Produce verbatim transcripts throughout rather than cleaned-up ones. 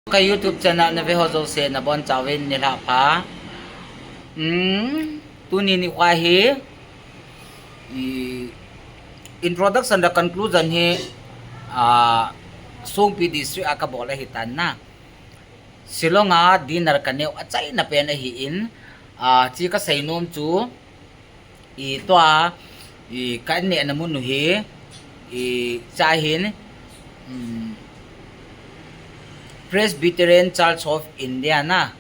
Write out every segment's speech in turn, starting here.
Ka YouTube channel na ve ho jouse nabonchauvin nilhah pha. Hmm, tuni nikho hi, i, introduction le conclusion hi, ah, Songpi District a kabol ahitan na. Shillong a dinner kaneo achaina pen ahin, ah, chi kasei nom chu, i tua, i ka inneh na mun u hi, i cha hin, um, Presbyterian Church of India na,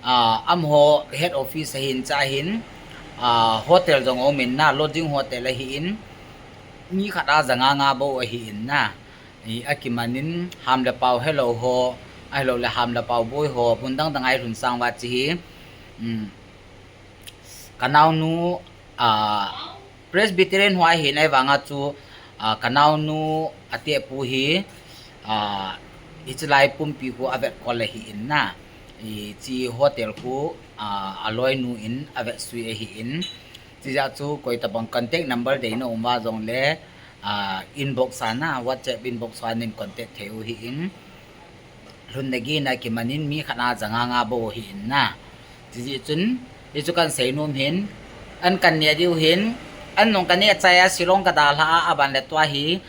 ah, amaho head office ahin cha hin, ah, hotel jong aumin na, lodging hotel ahin, mi khat a ja nga nga bou ahin na, i akimanin ham le pao helou ho, ahilou le ham le pao boi ho, mun dang dang a ilhun sang uva chi hi, um, Ka naonu, ah, Presbyterian ho ahin ahivanga chu, ah, ka naonu atepu hi, ah, hiche lai pumpi khu avetkol ahin na. Hiche hotel khu, ah, aloinu in avetsui ahin. Chujeh chu koitabang contact number deina um uva jongle, ah, inbox a na, WhatsApp inbox a nin contact thei u ahin. Lhun le gin a kimanin mi khat a ja nga nga bou ahin na. Chujeh chun, hichu kan sei nom hin, an kan neh diu hin, an nung kaneh chai a Shillong kadalhah a, aban le tua hi,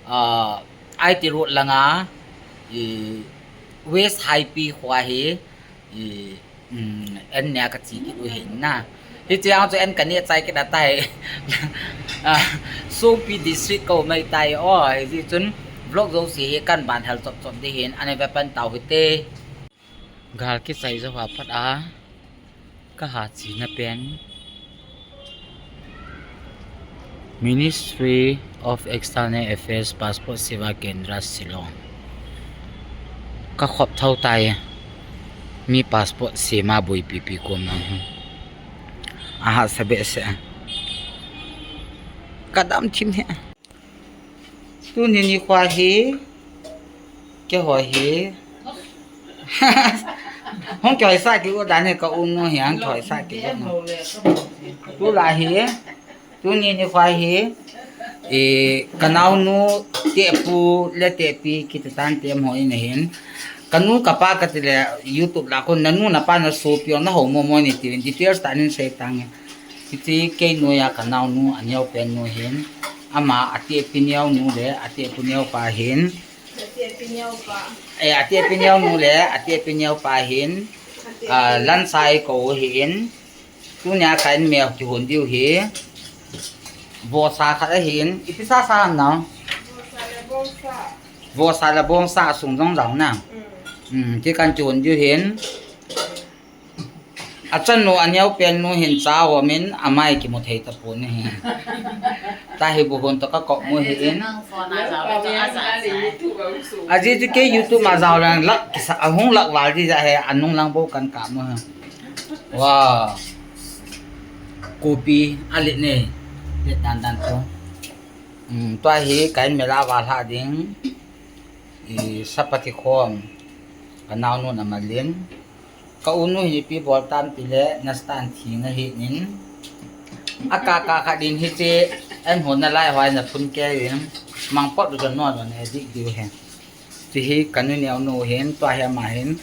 ah, I T Road langa, i, West High P kho a hi, i, um, an neh a kache kit u hin na. Hiche ang chu an kaneh chai kit atai. Ah, Songpi District kaum ahitai o. Hijeh chun vlog jouse hi kan banhal chop chop ding hin, ana ve pan tau hite. Gal kichai jou a pat a kaha chena pen Ministry of External Affairs Passport Seva Kendra Shillong. Kakhop thou tai. Mi passport sema boipi pi kom nang. Ahahsa behseh. Kadam thim he. Tuni nikho hi, keiho hi. Hung kihoisah kit u dan hi ka unu hi, hung kihoisah kit u. Tulai hi, tuni nikho hi, i, ka naonu tepu le tepi kiti tante amaho in ahin. Ka nu ka pa kati le YouTube lah a kon, na nu na pa na sopi o na ho mo mo ni ti details tah in sei tange. Hiche kei noiya ka naonu aneo pen nu hin. Ama atepi neo nu le atepu neo pa hin. Atepi neo pa. Eh, atepi neo nu le atepi neo pa hin. Atepi. Ah, Lansai kou hin. Tunia ka in mel kihon diu hi. Vohsa khat ahin. Ipi sa sa ham nao? Vohsa le bongsa. Vohsa le bongsa asung jong jao na. Mm. Mm, ti kan kihon diu hin. Achanu aneo pen nu hin cha homin amai kimu thei tapon ahi. Tahi bu hon to kakop mu hin. Ajeh chu kei YouTube ma jao lang lak kisa ahung lak val di ja he anung lang bou kan kap mu hi. Wow. Kopi alet ne. Let dan dan to. Um, tua hi ka in mel a valhah ding. I sapa kikhom. Ka naonu na malin. Ka unu hin ipi bol tam tile, na stand thing ahi nin. Aka ka kha din hiche, an hon na lai hoi na phun ke in. Mang pot du no no ne dik diu he. Ti hi ka nu neo nu hin, tua hi ama hin.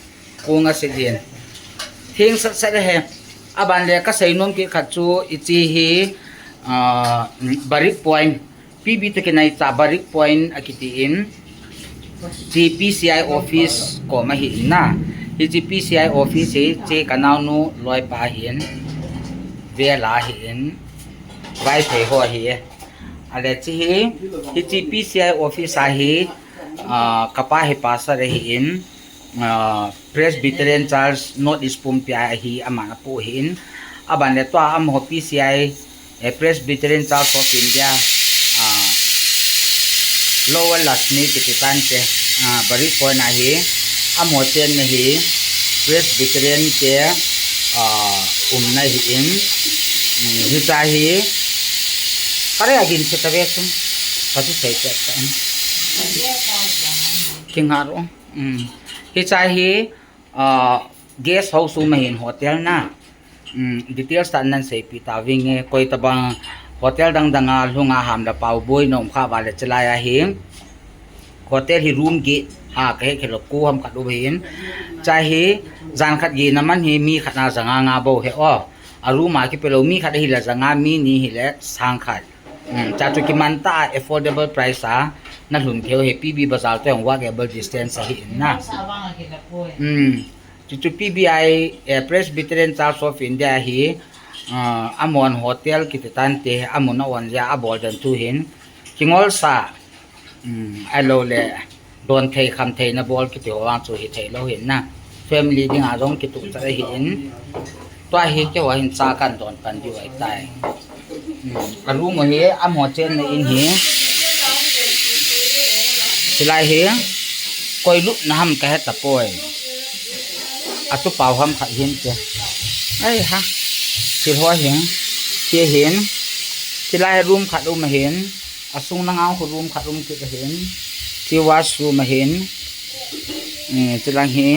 Kung a se din. Thing sat sat he. Aban le ka sei nom kit khat chu, hiche hi, ah, Barik Point. P B te kinai cha Barik Point akiti in, hiche P C I office kom ahi in na. Hiche P C I office hi, hiche ka naonu loipa ahin, vela ahin, Vaiphei ho ahi e. Ale hiche hi, hiche P C I office ahi, ah, kapa hi pastor ahi in, ah, Presbyterian Church North East pumpi a hi aman apu ahin. Aban le tua amaho P C I, eh, Presbyterian Church of India, ah, Lower Lasmi kiti tan te, ah, Barik Point a hi, amaho chenna hi, Presbyterian te, ah, umna ahi in, um, hiche hi, kare agin che ta ve sung, ka tu sei che ta, um. Kinga ro. Um, hiche hi, ah, guest house um ahin hotel na. Um, details tah nan seipi ta vinge, koi tabang hotel dang dang a lhunga ham le pao boina um kha vale chilai ahi. Hotel hi room gate Ha, kahe khelou, ko ham khat u ahin. Cha hi, jan khat gin a man hi, mi khat na ja nga nga bou ahi o. A room a kipe lou, mi khat ahile ja nga, mi ni hile sang khat. Hmm, cha chu kiman tah a affordable price a, na lhun thei u ahi, P B Bazar toh jong walkable distance ahi in na. Hmm, chu chu P B I, eh, Presbyterian Church of India hi, ah, amahon hotel kiti tante, amun a on jeh a abol den thu ahin. Kingol sa, um, ahilou le, don thei kham thei na bol kiti ho vang chu hi thei lou ahin na. Family ding a jong kituh chat ahi in. Tua hi keiho hin cha kan don pan diu ahi tai. Um, a room hi, amaho chenna in hi. Hilai hi, koi lupna ham kahe tapoi. Atu pau ham khat hin che. Ai ha. Thil ho hin. Ti hin. Hilai room khat um ahin. Asung lang a khu room khat um kit ahin. Ti washroom ahin. Eh, ti lang hi.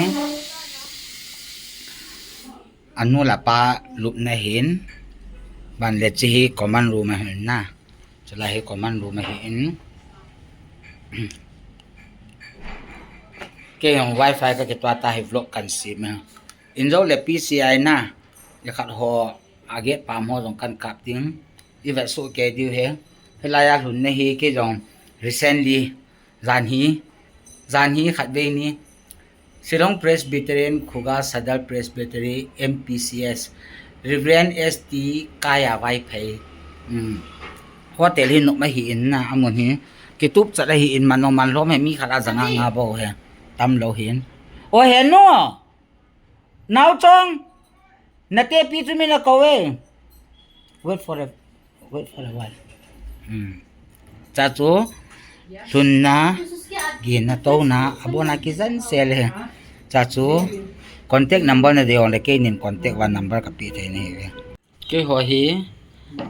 Anu le apa lupna ahin. Ban le chi hi common room ahin na. Chulai hi common room ahin. Kei jong wifi ka kituah ta hi vlog kan sem e. Injo le P C I na. Ikhat ho a gate pam ho jong kan kap ding. I vet soh kei diu ahi. Hilai a lhunna hi kei jong recently Jan hi, jan hi khatvei ni, Shillong Presbyterian, Khuga Sadar Presbytery, M P C S, Reverend S T Kaya Vaiphei. Hmm. Hotel hi nop ahi in na, amun hi. Kitup chat ahi in, man nong man lom hi, mi khat a ja nga nga bou hi. Tam lou hin. O Henu! Naochong! Nate pi chu min akou e. Wait for a, wait for a while. Hmm. Cha chu, lhunna, ginna, touna, abona kijen sel e. Cha chu, contact number nadei jongle keinin contact vang number kapeh thei nahi uve. Keiho hi,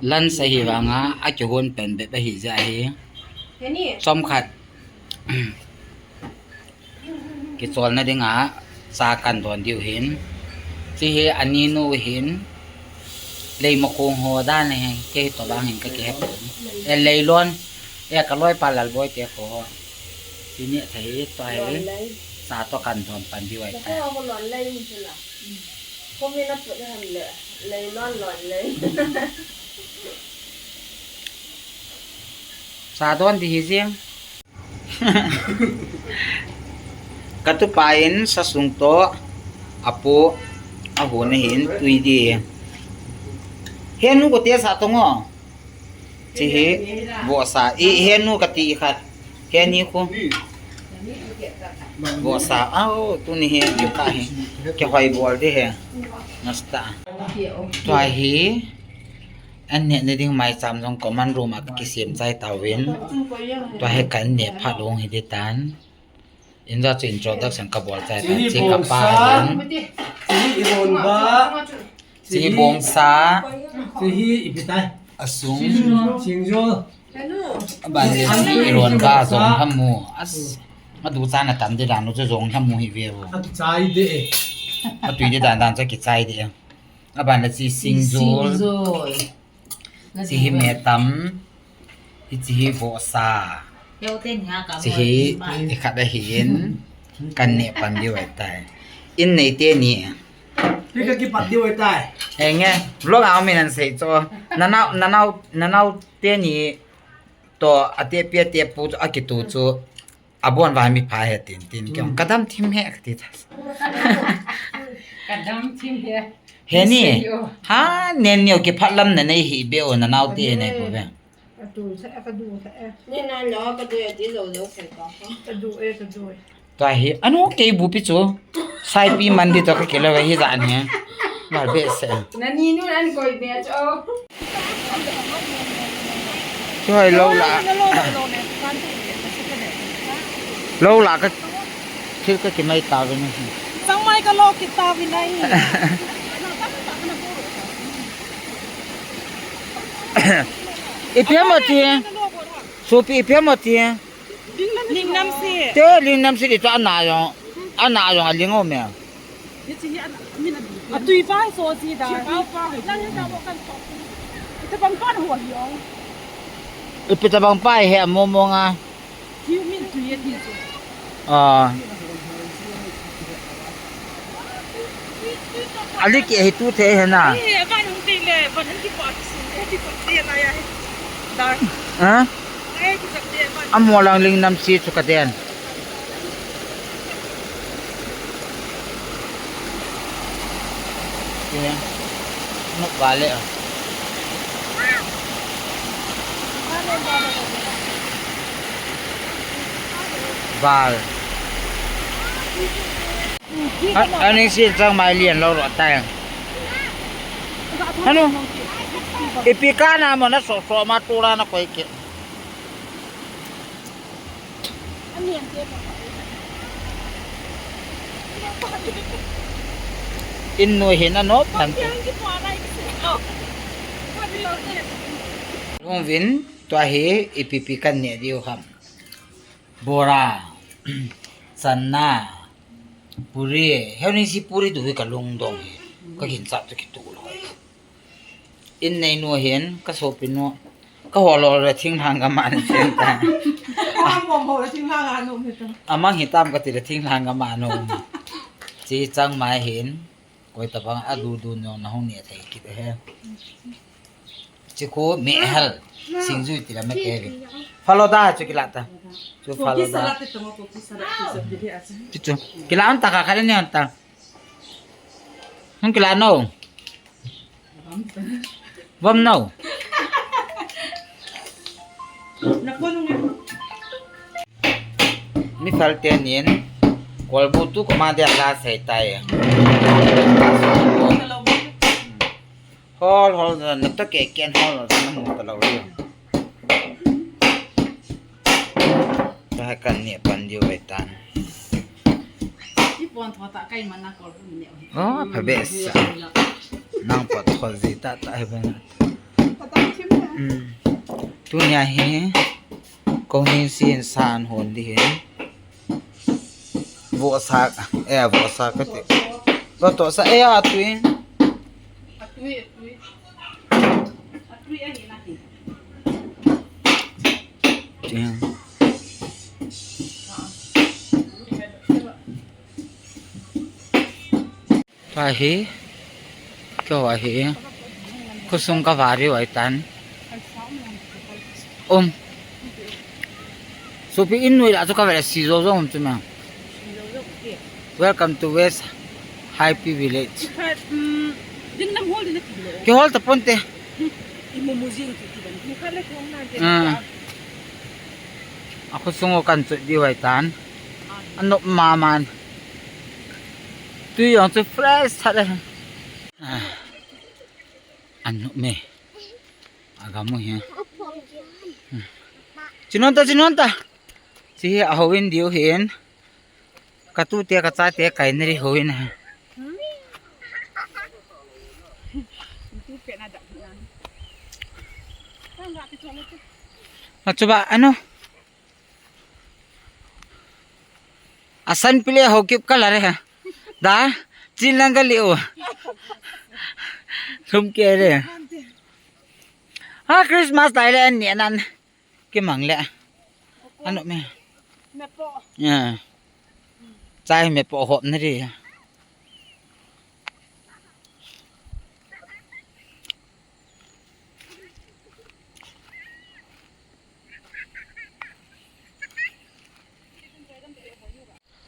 lunch ahi vanga, akihon pen bep ahi jeh ahi. Chomkhat. Kicholna dinga cha kan don diu hin. Chi hi aninu hin. Leimakhong ho dan ahi, kei tobang hin kakihe pon. E leilon, e kaloipa Lalboi te kho. Chi ni thei toh hi. Cha toh kan don pan diu ahitai. Cha don ding hi jeng. Katupa in sa sung toh apo ahon ahin tui di. Henu kati sa tong o. Chi hi vohsa. I Henu kati khat. Heni khu. Vohsa. Au, tuni hi, yu ka hi. Kihoi bol di hi. Nasta. Tua hi. An nehna ding maicham jong common room a kisem chai tauvin. Tua hi kan neh phat hung hi di tan. Injo chu introduction kabol chai tan. Chi kapa hin. Chi hi ironba. Chi hi bongsa. Chi hi ipi tai. Asung. Singjol. Aban le chi ironba jong hamu. As. Madu chan atam di dan chu jong hamu hi ve vo. Akichai de. Atui di dan dan chu kichai de. Aban le chi singjol. Singjol. Chi hi metam. Hichi hi vohsa. Chi hi ikhat ahin. Kan neh pan diu ahitai. In neite ni. Hi kakipat diu ahitai. Enge, vlog a min an sei cho. Nanao, nanao, nanaote ni toh ate pi ate pu akitu chu. Abon vang mi pha he tin tin. Hmm. Kadam thim he kati ta. Kadam thim he. Heni. Sei o. Ha, nen neo kiphat lam nanei hi be o nanaote nei po be. Atu sa kadu sa e. Ni na lo kadu e ti lo lo sei ko. Kadu e kadu e. Tua hi, anu kei bupi chu. Saipi man di toh kakilo hi ja ni. Mal be se. Nani nu an koi be cho. Chu hoi lo la. Lo la ka thil ka kimai ta ve ni. Sangmai ka lo ki ta ve nai. Ipi mo ti. Supi ipi mo ti. Lingnam si. Te lingnam si di ta na yo. Ana yo lingo me. Atui vai so si da. Ipi tabang pa he momo nga. Hiu min tui e ti chu. Ah. Ali ke hi tu the he na. Eh, aban hung te le, aban hung ki pa ki sin, eh, ki pa ki la ya he. Dar. Ha? Eh, ki sa te aban. Amo lang ling nam si chu ka den. Kya? Nok vale. Val. Ani si chang mai lian lo ro tai. Hanu. Ipi kana mo na so so ma tu ra na koi ke. In noi hin a nop han te. Lungvin tua hi ipi pi kan neh diu ham. Bora, channa, puri, heunin si puri tu hi ka lungdong hi. Ka ginchat tu kitu lo. In nei nu hin, ka sopi nu, ka hol hol le thinglhang ka man chen ta. Amang bom hol le thinglhang a nom hi ta. Amang hitam ka ti le thinglhang ka man nom. Chi chang mai hin, koi tabang a du du no na hung ne thei kit he. Chi khu me hal, sing zui ti la me ke vi. Falo da chu kila ta. Chu falo da. Chu chu. Kila an ta ka kha le ne an ta. Hung kila no. Vom no. Mi fal te nin, kolbu tu koma dia la sai tai. Hol, hol, na to ke ken hol, na mu ta lo ri. Ta kan ni pan diu ai tan. Ipon tho ta kai mana kolbu ni ne. Oh, pha be sa. Nang pot tho ji ta ta he ba. Pha ta chim na. Hmm. Tunia hi, kong hin sin san hon di hin. Vohsa, eh, vohsa ka ti. Vohsa, eh, atui. Atui, atui. Atui ahi na hi. Tiang. Tua hi, keiho hi, khosung ka vari uai tan. Um. Sopi in noi la chu ka vari si zo zo um chu ma. Welcome to West Haipi Village. Kihol ta ponte. Ah. A khosung u kan chu di uai tan. Anop maman. Tui jong chu fresh that e. Ah. Anop me. Agam u hi. Chinon ta, chinon ta. Chi hi ahou in diu hin. Ka tute ka chate kai nari hou in. Achuba ano. Asan pile ho kip kala re. Da, chin lang ka liu. Thum ke re. Ha, Christmas tai le an ni anan. Kimang le. Ano me. Me po. Ya. Chai me po hop na ri.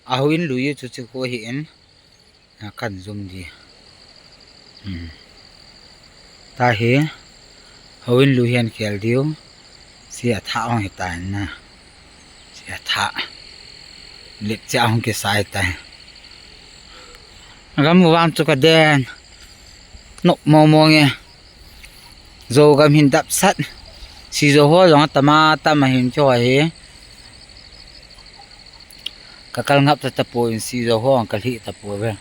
Ahou in lui chu chu ko hi in. A kan zum di. Hmm. Ta hi. Hou in lui hian khel diu. Si a tha hong hi ta na. Si a tha. Lip cha hong ke sai ta. Gam vang chu ka den. Nok mo mo nge. Zo gam hin dap sat. Si zo ho zong tama tama hin cho hi. Ka kal ngap ta ta po in si zo ho ka lhi ta po ve.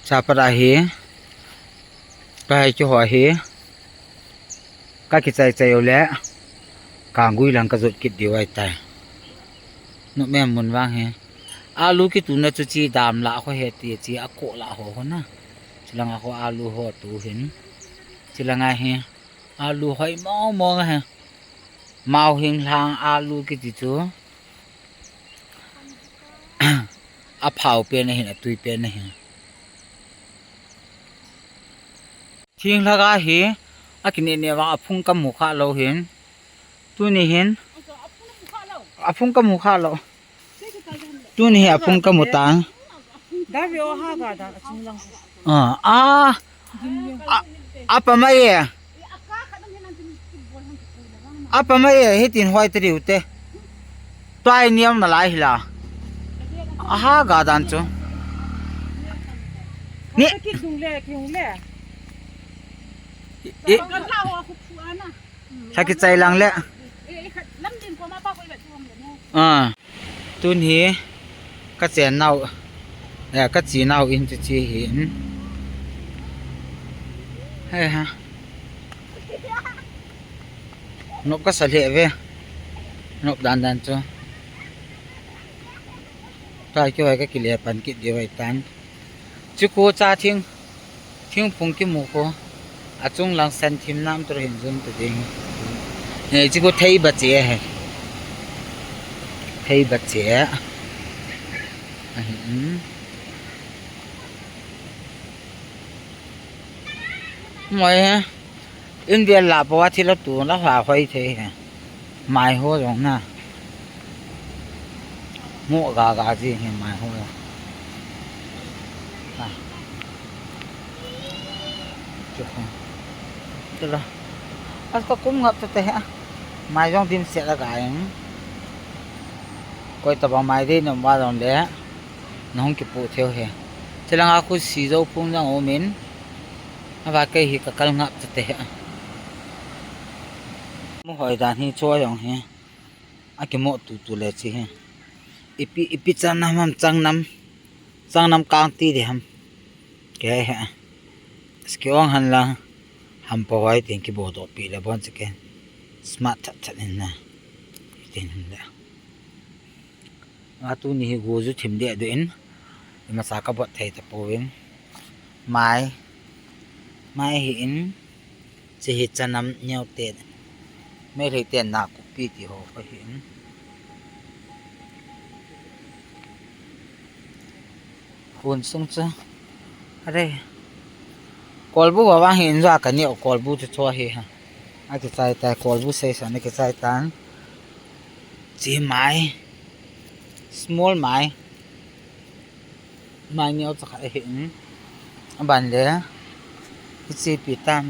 Chapa da hi. Ka hai chu ho hi. Ka kichai chai u le. Ka gui lang ka zot kit diu ai tai. Nu me mun vang hi. Alu kitu na chu chi dam la ho he ti chi a ko la ho ho na. Chi langa ho alu ho tu hin. Chi langa hi. Alu hoi mong mong ahi. Mao hing lang alu kiti chu. Aphao pen ahin, atui pen ahin. Thing lhaka hi, akineh neh vang aphung kamu kha lou hin. Tuni hin. Aphung kamu kha lou. Tuni hi aphung kamu tan. Davi o ha ga dan achung lang. Ah, ah. A, apa mai e? Apa mai e, hitin hoi te diu te. Tuai niam na lai hila. Aha ga dan chu. Ni. Ki hung le, ki hung le. I, i. Ka la ho khu phu ana. Tha kichai lang le. Ah. Tun hi ka chen nau, eh, ka chi nau in chu chi hin. He ha. Nop ka sa lheh ve. Nop dan dan chu. Ka kihoi ka kile pan kit diu ahi tan. Chuku cha thing, thingphung kimu khu. Achung lang san thim nam tur hin jun tu ding. He, chuku thei ba che he. Thei ba che. Ahi, um. Moi he. In vel la po a thil a tu la hla hoi thei he. Mai ho jong na. Mo ga ga ji he mai ho. Ha. Chu ho. Tu la. As ka kum ngap ta te he. Mai jong dim se la ga em. Koi ta ba mai de nom ba jong le. Na hung kipu theu he. Chilanga khu si jo phung jong um in. Ava kei hi ka kal ngap ta te he. Mu hoi dan hi cho jong he. Akimo tu tu le chi he. Ipi, ipi chanam ham changnam. Changnam kang ti de ham. Ke he. Ski ong han la. Ham po hoi tin kibo do pi le bon chi ke. Smart that that in na. Tin hin le. Nga tuni hi gu ju thim deh duh in, i masa ka bot thei ta pouvin. Mai, mai hi in, chi hi chanam neo te, Meitei te na kupi ti ho ka hi in. Khun sung chu, are, kolbu wa wang hi in ja ka neo kolbu chu chua hi ha. Akichai tai, kolbu sei sa na kichai tan. Chi mai. Small mai. Mai neo cha khat ahi in. Aban le. Hichi pi tan.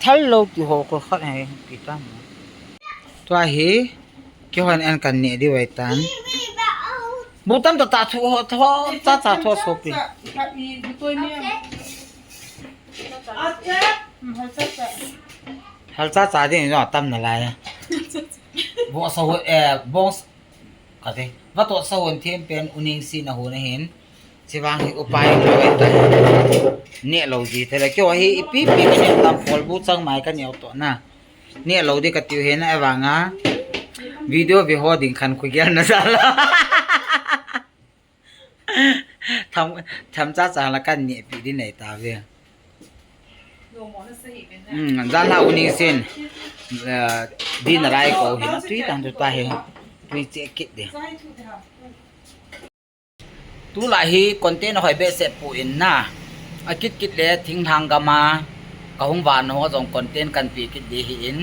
Thal lo ti ho ko khat ahi pi tan. Tua hi. Kihon en kan neh diu ahi tan. Bu tam ta ta thu ho, tho, cha cha tho so pi. Hal cha cha ding jo tam na lai. Bo sa ho, eh, bong s-, ka te. Va to sa hon them pen uning si na ho na hin. Chi vang hi upai lo ahi tan. Neh lo ji te la kyo hi ipi pi ka neh tam pol bu chang mai ka neo to na. Neh lo di ka tiu he na, avanga video ve ho ding khan khu gel na sa la. Tham, tham cha cha la kan neh pi di nei ta ve. Hmm, jan la uning sin. Eh, di na lai ko hi na tui tang tu ta he. Tui che kit de. Tulai hi content ahoi behseh poi na. Akit kit le thinglhang gam a kahung vah nau a jong content kan pe kit ding ahi in.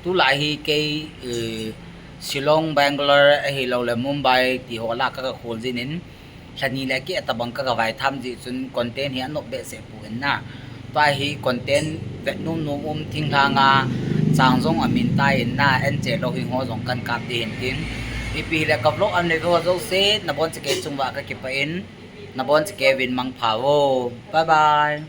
Tulai hi kei, eh, Shillong, Bangalore, ahilou le Mumbai ti ho lah ka, ka khol jin in. Lha ni le keh tabang ka, ka vai tham jeh chun content hi anop behseh poi na. Tua hi content vet nom nom um thinglhang a chang jong amin ta in na, en che lou hing ho jong kan kap ding hin tin. Ipi hile ka vlog an le ve ho jouse, nabon chakei chung uva ka kipah in, nabon chakei uvin mangpha o. Bye bye.